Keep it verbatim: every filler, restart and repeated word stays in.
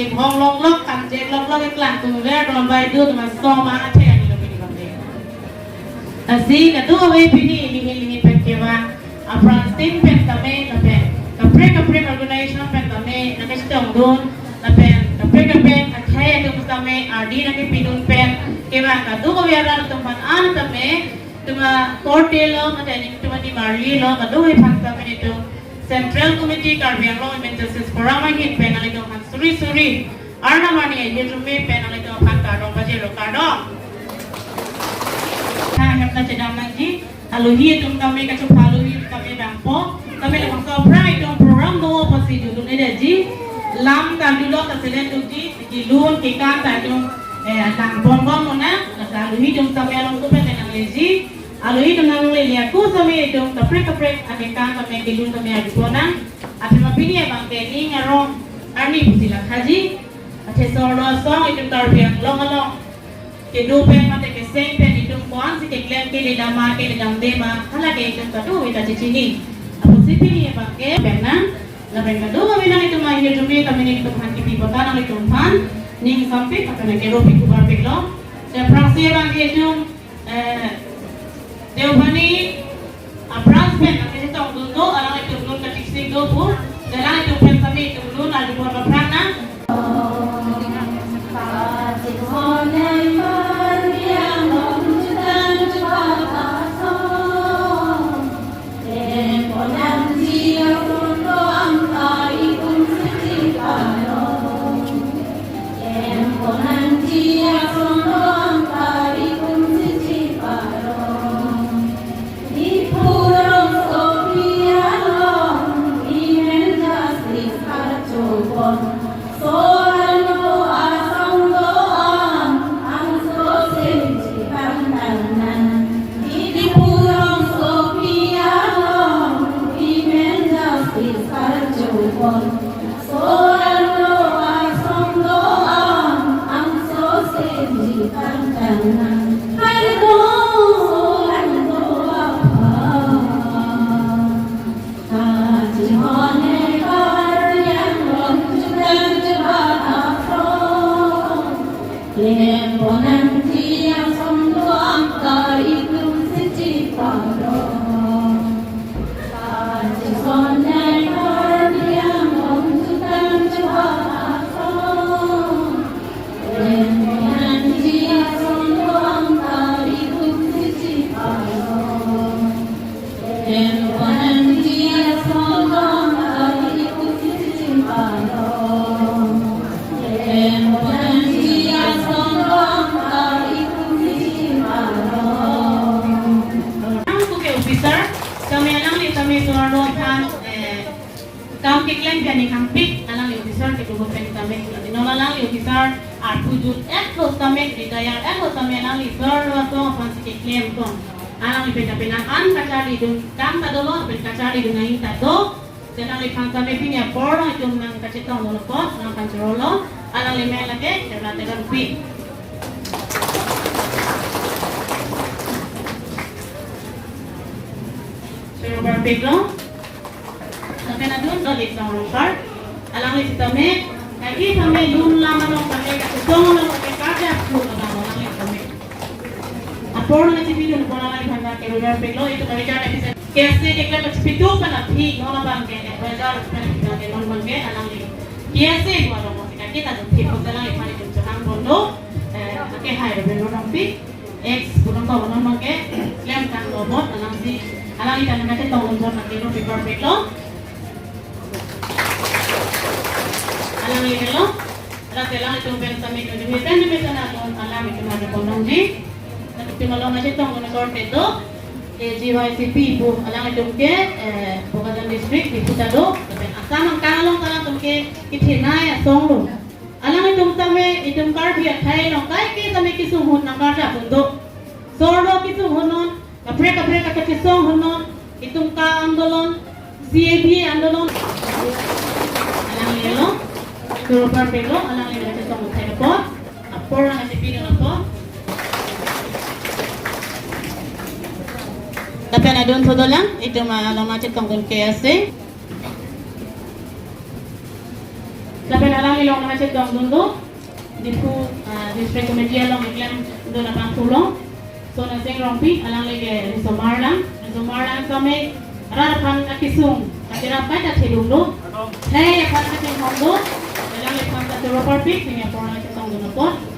Hong longlok, kanjek longlok, iklang tung ver don bai du, teman soma athe ani lo pini bang de. Lasi kadokave pini, lihin lihin pen kevang aphrang sting pen tame, lapen kaprek kaprek organization pen tame, nangkachetongdun, lapen kaprek kaprek akhei atum tame, ardi nangkepidun pen kevang kadokave arat atum aphan an tame, tuma korte lo, mate ning tuma nimarli lo, kadokave aphan tame nelitum Central Committee Karbi Anglong Women Justice Forum ahin pen nanglitum aphan suri suri arnam arni ahirjume pen nanglitum aphan kardom pajirlo, kardom. Ha, hemna chedam nangji, alohi atum tame, kachopha alohi tame bangpo, tame labangso aphrang itum program do apotsi julun-edetji, lam ta julo ta selen dukji, kelun kekan ta itum, eh, nang bonbon mona, lasi alohi atum tame along tu pen nangleji, alohi atum nanglele ako tame itum kaprek kaprek akekan tame kelun tame arjupo nang, athema pini abang ke ning arong arni pusi lakhaji, athe sorlo asong itum Karbi Anglong along kedo pen mate keseng pen itum ko-ansi keklem, keledam ma keledamde ma, hala ke itum kadokave ta chechini. Apotsi pini abang ke pen nang, lapen kadokave nang itum ahirjume tame nelitum aphan kipi pota nanglitum aphan ning sampik, lapen nangkeropi kubar piklo. Aphrangsi abang ke itum, eh, Deobhani a-branch pen nangkachetongdun do, alanglitum lun kachiksik do pu, alanglitum pen tame itum lun arjupon aphrang nang. Ang kuke officer, kami alang ni kami suarlo aphan, eh, kam keklem piani kangpik, alangli officer kedo pen tame, non alangli officer arpu jut-etlo tame, retire-etlo tame, alangli suarlo atum aphansi keklem kong. Alangli pen ta penang an kacharlidun kam ta dolo, pen kacharlidun ahin ta do. Sedangliphan tame pini apor alangtum nangkachetonglo apot, nangphan chorolo, alangli amen lake Kerala Teron Pi. Choro parpiklo. Lapen adun Dolly Songrongkar, alangli sitame, kaike tame lun lam along tame, kachetong along tame, karja aphu along alangli tame. Apor nangchipidun apor alangliphan ta Kerala Teron Pi lo, itum kami karja aphu. K S A keklem kachipitu pen aphi, non abang ke, eh, bajar pen aphi ke, non abang ke, alangli. K S A pu along masih kaki tak tutup, hotel alangliphan itum chonang bondo, eh, akehai Reverend Ronong Pi, ex Pudong Kawan abang ke, klem tanglo apot, alangsi, alangli ta nangkachetongdun apot, Kerala Teron Pi parpiklo. Alangli lo, ala alanglitum pen tame itum pen tame sana along alanglitum ada pondongji. Nanglitum along nangchetongdun akorte do, eh, G Y C P pu alanglitum ke, eh, Bokajan District, Diphu ta do, lapen Assam angkang along ta alangtum ke, kethenei asong lo. Alanglitum tame, itum Karbi akhei along kaike tame kesunghun nangkarja pon do. Sorlo kesunghun non, kaprek kaprek akachesong hon non, itum ka-andolon, C A B A andolon. Alangli lo, Kerala Teron Pi lo, alangli lo chetong thek apot, apor nangchipidun apot. Lapen adun thodolang, itum along nangchetongdun K S A. Lapen Alangli along nangkachetongdun do, Diphu, ah, District Committee along keklem dun abangphu along, Sonasing Rongpi, alangli ke risomar lang, risomar lang same, rat aphan akesung, kacherap kaita thedung do, hei aphan kachinghon do, alangliphan kachoro parpik, pini apor nangchetongdun apot.